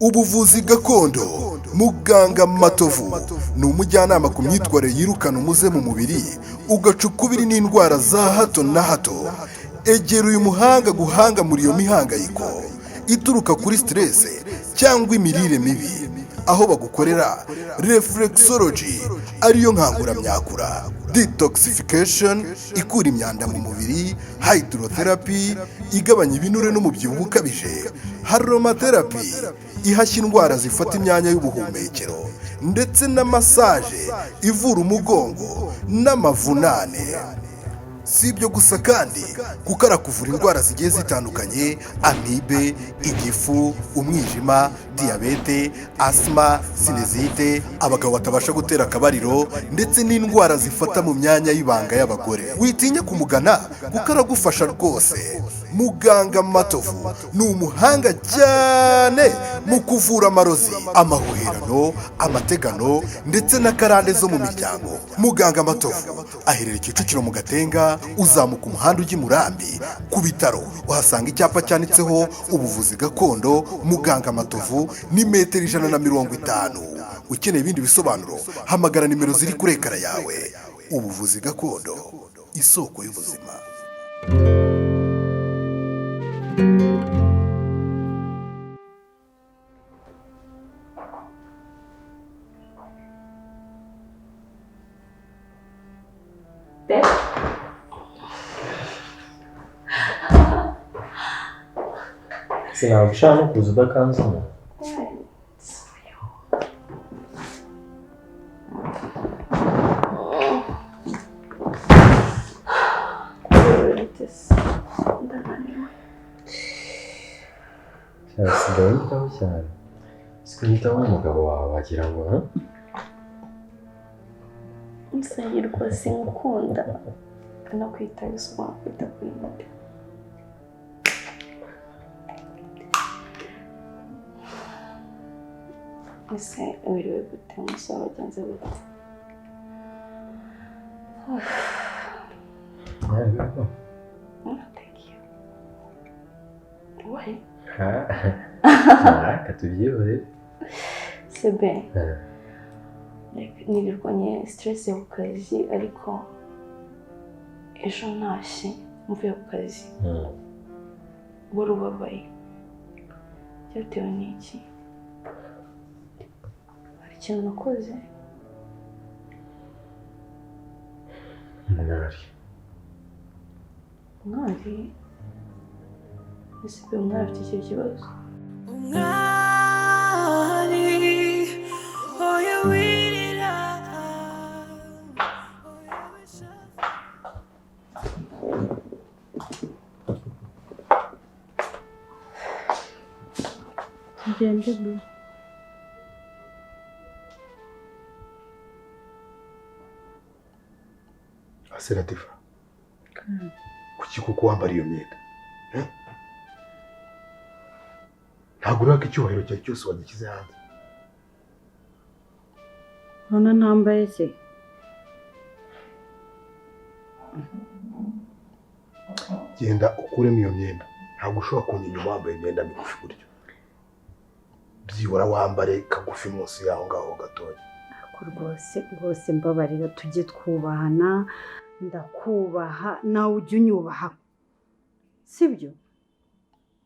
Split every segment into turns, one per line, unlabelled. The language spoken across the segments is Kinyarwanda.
Ubuvuzi gakondo, muganga Matovu ni umujyanama ku myitwarire yirukana umuze mu mubiri, ugaca ukubiri n'indwara za hato na hato. Egera uyu muhanga guhanga muri iyo mihangayiko ituruka kuri stress cyangwa imirire mibi, aho bagukorera reflexology, ariyo nkanguramyakura, detoxification ikura imyanda mu mubiri, hydrotherapy igabanya ibinure n'umubyibuho ukabije, aromatherapy ihashya indwara zifata imyanya y'ubuhumekero, ndetse na massage ivura umugongo n'amavunane. Si ibyo gusa kandi, kuko arakuvura indwara zigiye zitandukanye: amibe, igifu, umwijima, diyabete, asima, sinusite, abagabo batabasha gutera akabariro, ndetse n'indwara zifata mu myanya y'ibanga y'abagore. Witinya kumugana kuko aragufasha rwose. Muganga Matovu ni umuhanga cyane mu kuvura amarozi, amahuherano, amategano ndetse n'akarande zo mu miryango. Muganga Matovu aherereye Kicukiro mu Gatenga, uzamuka umuhanda ujya i Murambi ku bitaro, uhasanga icyapa cyanditseho ubuvuzi gakondo muganga Matovu, ni metero 150. Ukeneye ibindi bisobanuro, hamagara nimero ziri kuri écran yawe. Ubuvuzi gakondo, isoko y'ubuzima.
Babe?
Sinabwo ushaka no kuza udakanzemo.
Ndananiwe.
Sigaye witaho cyane, siko unyitaho n'umugabo wawe wagira ngo, huh?
Nsengirwa, sinkukunda no kwita bisoma kwita kuri nde? Ese wiriwe gute? Umunsi wawe wagenze gute?
Yeah, good.
Oh, thank you. Why?
Ha, reka tubyihorere.
Sebe, like, nirirwanye stress yo ku kazi, ariko ejo ntashye mvuye ku kazi wari ubabaye. Byatewe n'iki? Hari ikintu nakoze?
Mwari.
Umwari? Ese be, umwari afite icyo kibazo?
Umwari, oya wirira, oya wishaka.
Tugende bro.
Ase Latifa, kuki kuko wambara iyo myenda? Eh? Ntabwo uraka icyubahiro cyawe cyose wagishyize hanze?
Urabona ntambaye se?
Genda ukuremo iyo myenda. Ntabwo ushobora kunjya inyuma wambaye imyenda migufi gutyo. Byibura wambare kagufi munsi yaho ngaho gatoya.
Ariko rwose rwose, mbabarira, tujye twubahana. Ndakubaha, nawe ujye unyubaha, sibyo?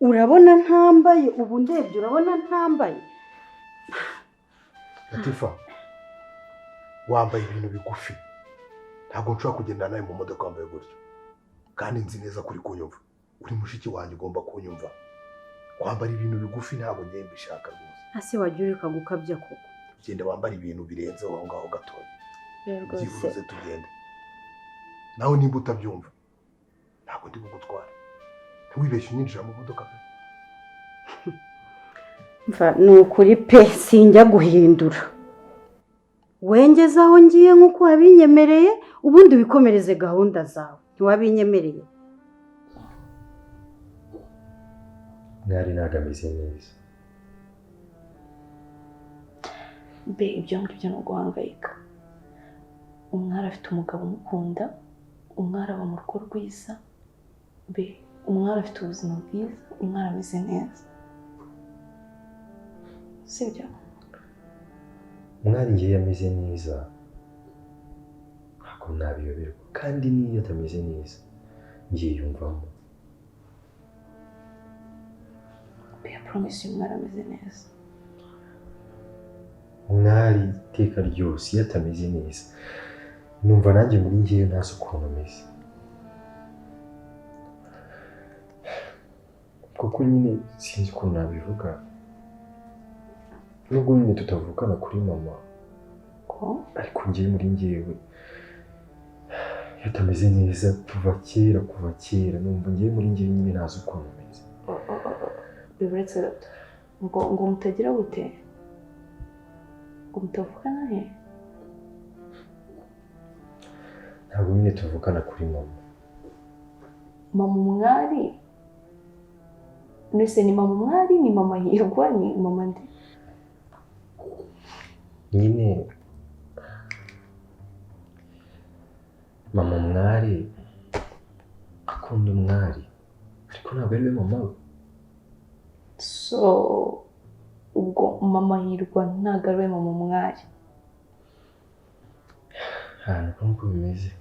Urabona ntambaye? Ubu ndebye urabona ntambaye?
Latifa, wambaye ibintu bigufi. Ntabwo nshobora kugendana nawe mu modoka wambaye gutyo, kandi nzi neza ko uri kunyumva. Uri mushiki wanjye, ugomba kunyumva. Kwambara ibintu bigufi ntabwo ngiye mbishaka rwose.
Ase wajya ureka gukabya koko?
Genda wambare ibintu birenze aho ngaho gatoya.
Rero rwose.
Byibuze tugende nawe. Nimba utabyumva, ntabwo ndi bugutware. Ntiwibeshye unyinjira mu modoka pe.
Mva, ni ukuri pe, sinjya guhindura. Wengeze aho ngiye nk'uko wabinyemereye, ubundi wikomereze gahunda zawe. Ntiwabinyemereye?
Mwari ntabwo ameze neza.
Be, ibyo ngibyo ni uguhangayika. Umwari afite umugabo umukunda, umwari aba mu rugo rwiza. Be, umwari afite ubuzima bwiza, umwari ameze neza. Sibyo?
Umwari ngiye ameze neza ntabwo nabiyoberwa, kandi n'iyo atameze neza mbyiyumvamo.
I promise you umwari ameze neza.
Umwari iteka ryose iyo atameze neza numva nanjye muri ngewe ntazi ukuntu ameze, kuko nyine sinzi ukuntu nabivuga, nubwo nyine tutavukana kuri mama, ariko ngewe muri ngewe iyo atameze neza kuva kera numva ngewe muri ngewe nyine ntazi ukuntu ameze.
Biburetse gato ngo mutagira gute, ngo mutavukana he?
Ntabwo nyine tuvukana kuri mama.
Mama umwari? Nese ni mama umwari, ni mama Hirwa, ni mama nde?
Nyine mama umwari akunda umwari, ariko ntabwo ari we mama we.
So ubwo mama Hirwa ntabwo ari we mama umwari?
Ntabwo nkuko bimeze.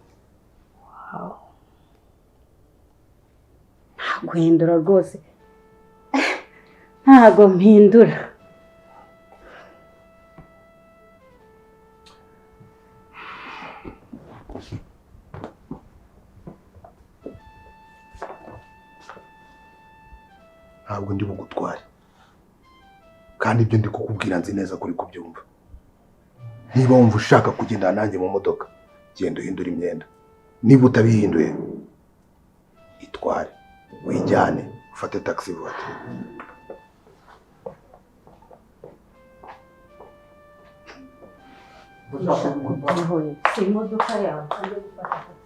Wow.
Guhindura rwose ntabwo mpindura.
Ntabwo ndi bugutware, kandi ibyo ndi kukubwira nzi neza kuri kubyumva. Niba wumva ushaka kugendana nanjye mu modoka, genda uhindure imyenda. Niba utabihinduye, itware wijyane ufate taxi voiture.
Si imodoka yawe ujye gufata taxi.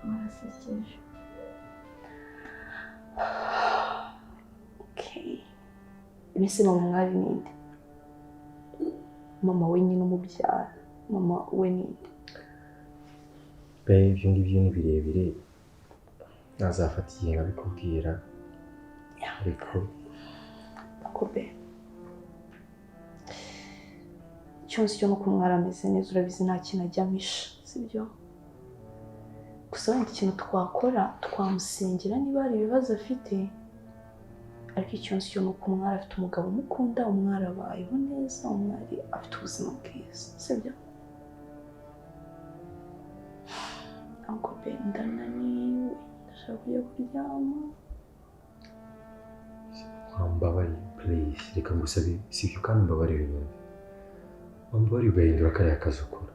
Murasekeje. Okay. Mbese mama umwari ninde? Mama we nyine umubyara, mama we ninde?
Be ibyo ngibyo ni birebire, nazafata igihe nkabikubwira, ariko
be cyose cyo nuko umwari ameze neza urabizi nta kintu ajya amisha, sibyo? Gusa wenda ikintu twakora twamusengera niba hari ibibazo afite, ariko icyonsi cyo nuko umwari afite umugabo umukunda, umwari abayeho neza, umwari afite ubuzima bwiza, sibyo? Uncle Ben, ndananiwe, ndashaka kujya kuryama.
Wambabariye please, reka ngusabe sibyo, kandi umbabarire nyine. Wambabariye ugahindura kariya kazi ukora.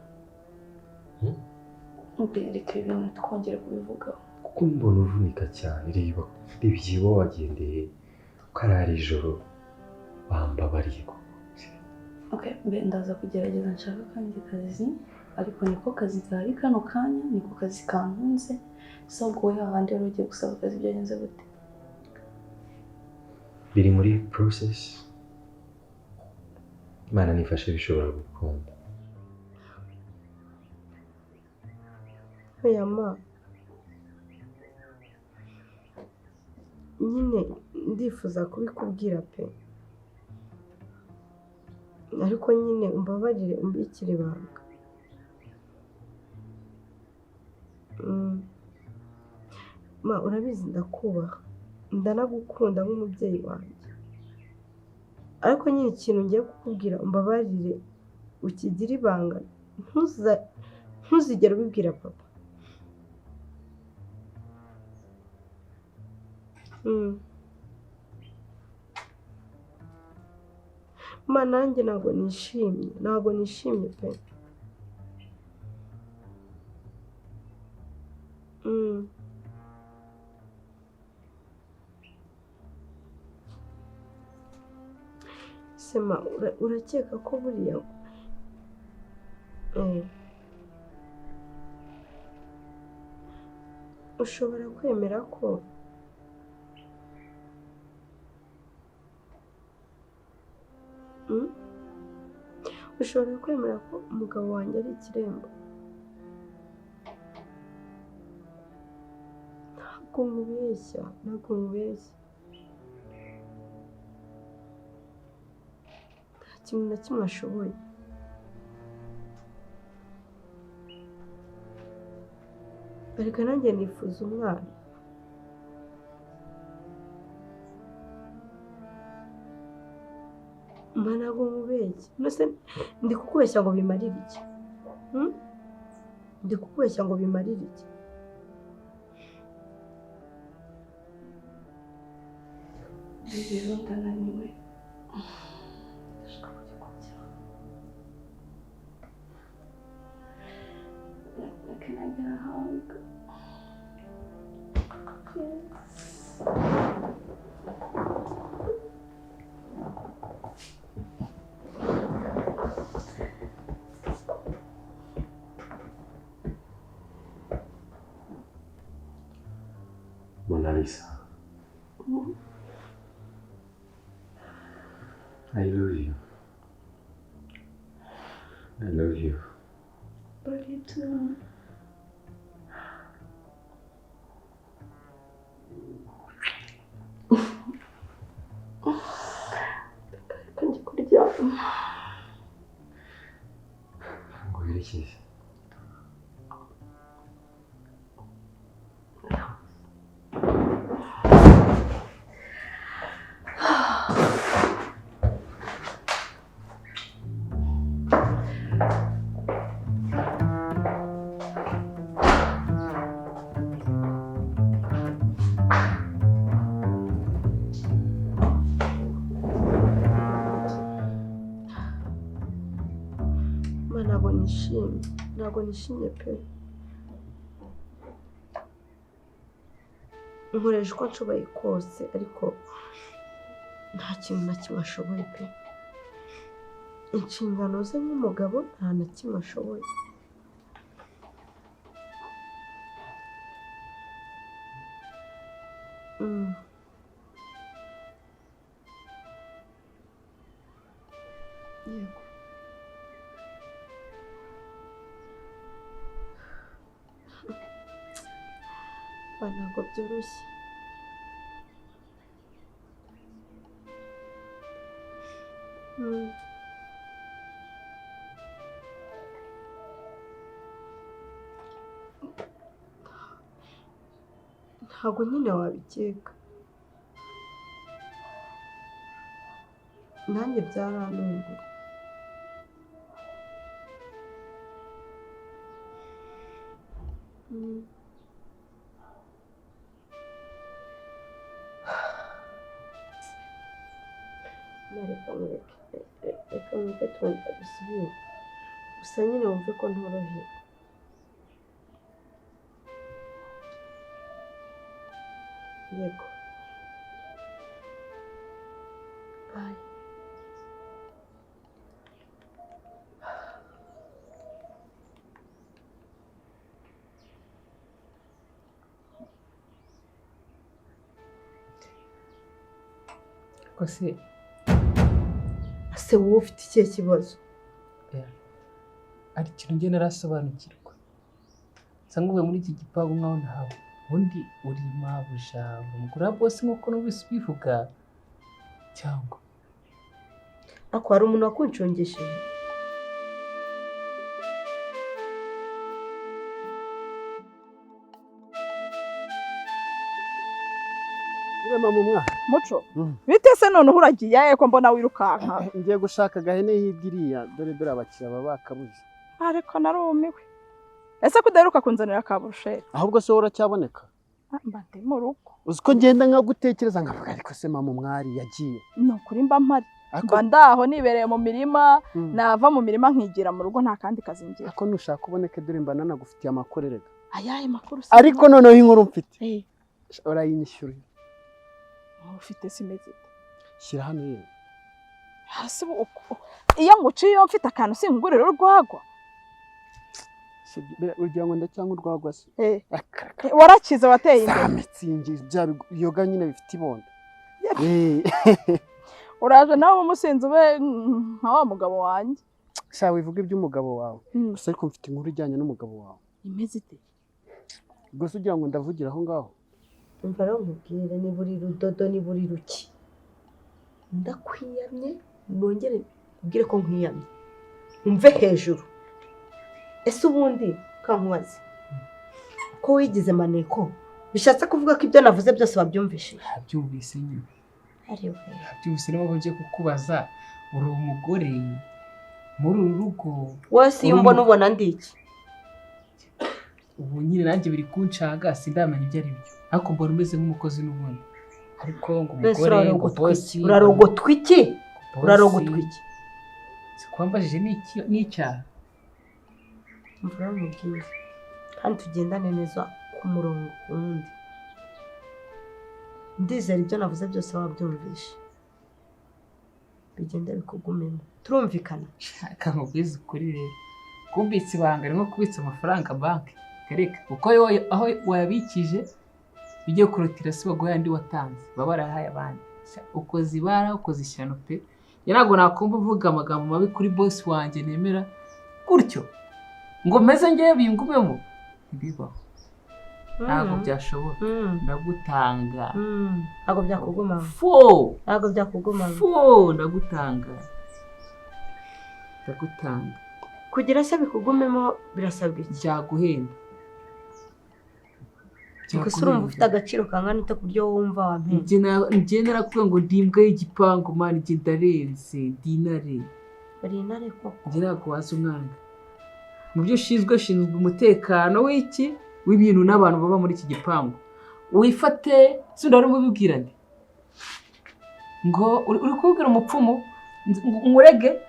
Reka ibintu twongere kubivugaho.
Kuko mbona uvunika cyane, reba igihe uba wagendeye ukarara ijoro, wambabariye koko.
Okay, mbe ndaza kugerageza nshaka akandi kazi, ariko niko kazi gahari kano kanya, niko kazi kankunze. So ubwo wowe hahandi wari ugiye gusaba akazi byagenze gute?
Biri muri process, Imana nifashe bishobora gukunda.
Oya ma, nyine ndifuza kubikubwira pe, ariko nyine umbabarire umbikire ibanga. Ma urabizi ndakubaha, ndanagukunda nk'umubyeyi wanjye, ariko nyine ikintu ngiye kukubwira umbabarire ukigire ibanga, ntuzigere ubibwira papa. Ma nanjye ntabwo nishimye, ntabwo nishimye pe. Sema urakeka ko buriya ushobora kwemera ko Ushobora kwemera ko umugabo wanjye ari ikiremba? Ntabwo nkubeshya, ntabwo nkubeshya. Nta kintu na kimwe ashoboye. Ariko nanjye nifuza umwana. Ntabwo nkubeshya. None ndi kukubeshya ngo bimarire iki? Ndi kukubeshya ngo bimarire iki?
Rero ndananiwe. Ndashaka kujya kuryama. Can I get a hug? Yes.
Mona Lisa. I love you. I love you.
Love you too. Reka kuryama.
Ngo werekeze.
Ntabwo nishimye, ntabwo nishimye pe. Nkoresha uko nshoboye kose ariko nta kintu na kimwe ashoboye pe. Inshingano ze nk'umugabo nta na kimwe ashoboye. Yego. Ntabwo byoroshye. Ntabwo nyine wabikeka. Nanjye byarantunguye. Reka mureke twongera dusubire. Gusa nyine wumve ko ntorohewe. Yego. Bye.
Kose
ese wowe ufite ikihe kibazo?
Ari ikintu njye narasobanukirwa. Nsanga uvuye muri iki gipangu nkaho ntawe. Ubundi uri mabuja, umugura bose nk'uko numvise ubivuga cyangwa
ako hari umuntu wakunshongesheje.
Muco bite se none uragiye ko mbona wirukanka?
Ngiye gushaka gahene hirya iriya, dore dore abakiriya baba bakabuze.
Ariko narumiwe. Ese kudaheruka kunzanira ka burushete?
Ahubwo se uracyaboneka?
Mba ndi mu rugo.
Uzi ko ngenda nkagutekereza nkavuga ariko se mama umwari yagiye.
Ni ukuri mba mpari. Mba ndaho nibereye mu mirima, nava mu mirima nkigira mu rugo nta kandi kazi ngira.
Ariko nushaka uboneke dore mba nanagufitiye amakorerega.
Ayahe makuru se?
Ariko noneho inkuru mfite. Urayinyishyura.
Ufite simeze.
Shyira hano yewe.
Hasi iyo nguciye mfite akantu singurira urwagwa.
Ugira ngo ndacyangwa urwagwa se?
Warakize wateye imbere.
Mitsingi bya yoga nyine bifite ibondo.
Uraje nawe umusinzi ube nka wa mugabo wanjye.
Sha wivuga iby'umugabo wawe. Gusa ariko mfite inkuru ijyanye n'umugabo wawe.
Imeze ite?
Gusa ugira ngo ndavugira aho ngaho.
Umva rero nkubwire, ni buri rudodo ni buri ruki. Ndakwiyamye, nongere nkubwire ko nkwiyamye. Umve hejuru. Ese ubundi kankubaze, ko wigize maneko bishatse kuvuga ko ibyo navuze byose wabyumvise?
Nabyumvise nyine. Nabyumvise, niba ngiye kukubaza, uri umugore muri uru rugo.
Wese iyo mbona ubona ndi iki?
Ubu nyine nanjye biri kuncaga, sindamenya ibyo ari byo, ariko mbona umeze nk'umukozi n'ubundi. Ariko ngo umugore ngo bosi.
Urarogotwa iki? Urarogotwa iki?
Sikwambajije n'icyaha.
Mvura mubwiye kandi tugendane neza ku murongo wundi. Ndizera ibyo navuze byose wabyumvishe, bigenda bikugumemo, turumvikana.
Shaka nkubwize ukuri rero, kumbitsa ibanga ni nko kubitsa amafaranga banki kareka, kuko aho wayabikije ugiye kurutira si baguha andi watanze, baba barahaye abandi. Ukoze ibara ukoze ishyano pe. Ntabwo nakumva uvuga amagambo mabi kuri bosi wanjye nemera gutyo ngo meze ngewe bingumemo, ntibibaho, ntabwo byashoboka. Ndagutanga.
Ntabwo byakugumamo.
Fo
ntabwo byakugumamo.
Fo ndagutanga, ndagutanga.
Kugira se bikugumemo birasabwa iki?
Byaguhenda.
Gusa urumva ufite agaciro kangana ute ku buryo wumva wampenda?
Njye narakubwiye ngo ndi imbwa y'igipangu mani, njye ndarenze, ndi intare.
Uri intare koko?
Njye ntabwo waza umwanga. Mu byo ushinzwe, ushinzwe umutekano w'iki w'ibintu n'abantu baba muri iki gipangu. Wifate, si ndari mubibwira nde? Ngo uri kubwira umupfumu nkurege?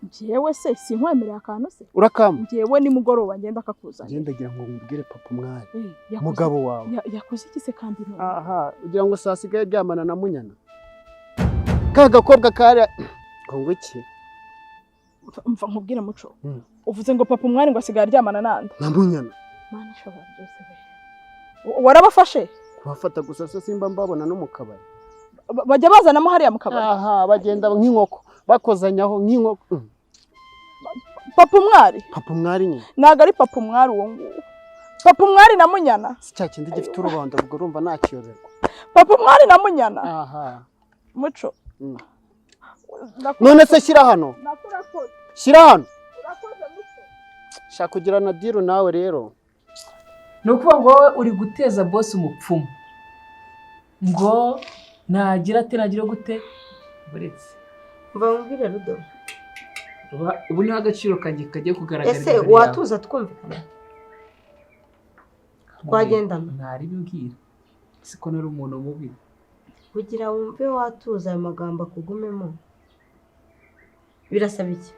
Njyewe se sinkwemerera akantu se?
Urakamba.
Njyewe nimugoroba ngenda akakuzanira.
Ngenda ngira ngo nkubwire papa umwari. Mugabo wawe.
Yakoze iki se kandi none?
Aha, ugira ngo sasigaye aryamana na Munyana. Ka gakobwa kare ngo iki?
Mva nkubwire Muco. Uvuze ngo papa umwari ngo asigaye aryamana nande?
Na Munyana.
Mana ishobora byose we. Warabafashe?
Kubafata gusa se simba mbabona no mu kabari.
Bajya bazanamo hariya mu kabari.
Aha, bagenda nk'inkoko, bakozanyaho nk'inkoko.
Papa umwari?
Papa umwari nyine.
Ntabwo ari papa umwari uwo nguwo. Papa umwari na Munyana.
Si cya kindi gifite urubondo ubwo urumva nakiyoberwa.
Papa umwari na Munyana.
Aha.
Muco.
None se shyira hano. Shyira hano. Shaka kugira na diru nawe rero.
Ni ukuvuga ngo wowe uri guteza boss umupfumu. Ngo nagira ate nagira gute? Buretse.
Mva nkubwire Rudo.
Ubu ni agaciro kanjye kagiye kugaragara.
Ese watuza twumvikana? Twagendana.
Ntari bimbwira. Siko nari umuntu mubi.
Kugira wumve watuza ayo magambo akugumemo birasaba iki?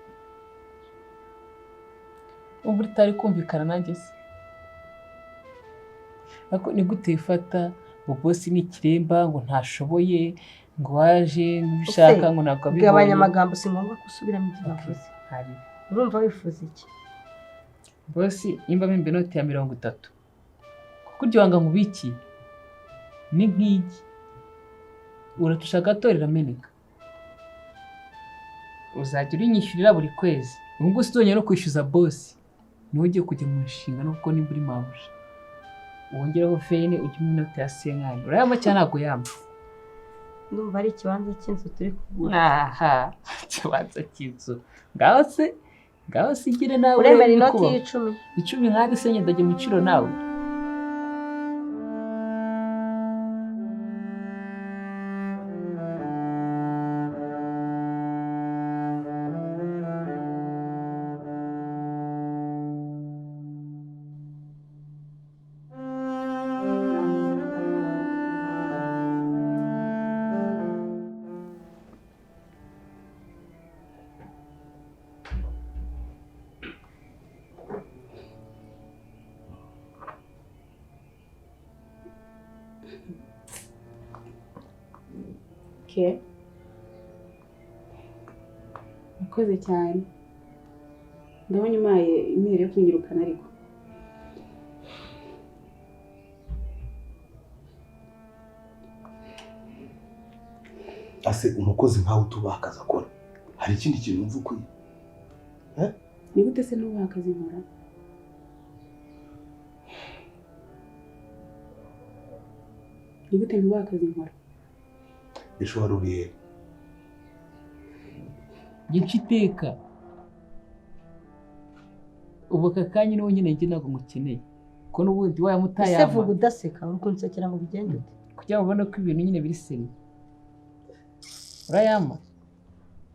Ubu utari kumvikana nanjye se? Ariko ni gute ifata ngo boss ni ikiremba ngo ntashoboye ngo waje ngishaka ngo ntabwo abibonye?
Gabanya amagambo, si ngombwa gusubiramo ibyo bavuze. Urumva wifuza iki?
Boss nimba mpembe inoti ya 30 kuko iryo wanga nkubiki ni nk'igi, uratusha gato rirameneka, uzajya urinyishyurira buri kwezi. Ubu ngubu sinzongera no kwishyuza boss, niwe ugiye kujya mu nshingano kuko nimba uri mabuja wongeraho vene ujye mu inoti ya senkani. Urayama cyangwa ntabwo yama?
Ndumva ari ikibanza cy'inzu turi kugura.
Aha, ikibanza cy'inzu. Ngaho se, ngaho se igire nawe.
Uremera inoti y'icumi?
10 nkandi se ndajya mu giciro nawe.
Murakoze cyane. Ndabona impaye imeri yo kunyirukana ariko.
Ase umukozi nkawe utubaha akazi akora, hari ikindi kintu wumva ukwiye? Eh?
Ni gute se nubaha akazi nkora? Ni gute ntubaha akazi nkora?
Ejo wari uri he?
Njye iteka ubu aka kanya niwe nyine njye ntabwo ngukeneye kuko n'ubundi wayamutayama.
Ese vuga udaseka uri kunsekera ngo bigende ute?
Kugira ngo ubone ko ibintu nyine biri seri. Urayama?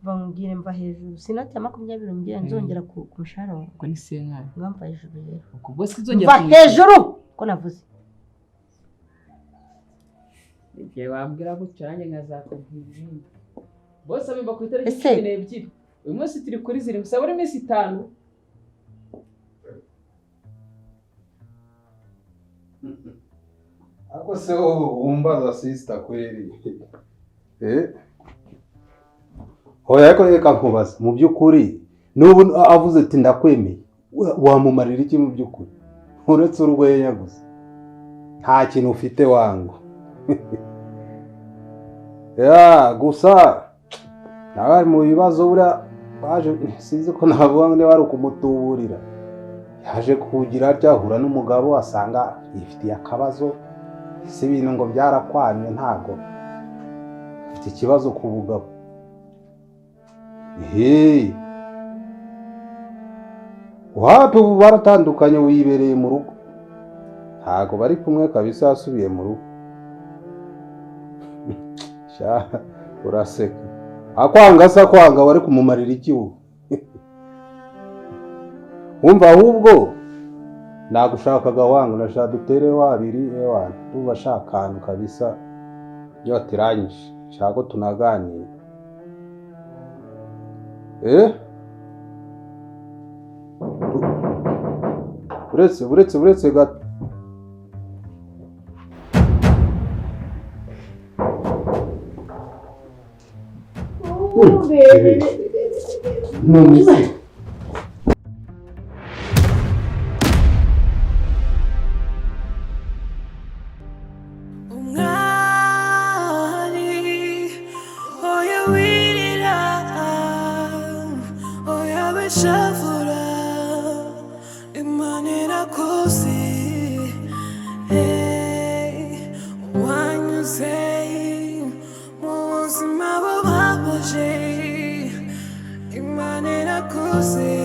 Bambwire mva hejuru sinati ya 20 umbwire nzongera ku mushahara wawe.
Ubwo ni senkani.
Mva hejuru rero.
Ubwo sinzongera
mva hejuru ko navuze.
Igihe wambwira gutyo nanjye nkazakubwira ibindi. Bose abimba ku itariki 12. Uyu munsi turi kuri 7 gusa buri minsi 5.
Ako se wowe wumbaza sister kweli. Hoya ariko reka nkubaza mu by'ukuri n'ubu avuze ati ndakwemeye wamumarira iki mu by'ukuri uretse urwenya gusa nta kintu ufite wangu. Ya gusa nawe ari mu bibazo buriya baje sinzi ko navuga ngo niba ari ukumutuburira yaje kugira ryahura n'umugabo asanga yifitiye akabazo si ibintu ngo byarakwamye ntago afite ikibazo ku bugabo. Wapi ubu baratandukanye wibereye mu rugo ntago bari kumwe kabisa yasubiye mu rugo. Sha uraseka akwanga se akwanga wari kumumarira iki ubu? Wumva ahubwo nagushakaga wangu nashaka dutere wabiri ewana tuba shakanu kabisa yotiranyije shaka tunaganira. Uretse gato. None
Imana irakuzi.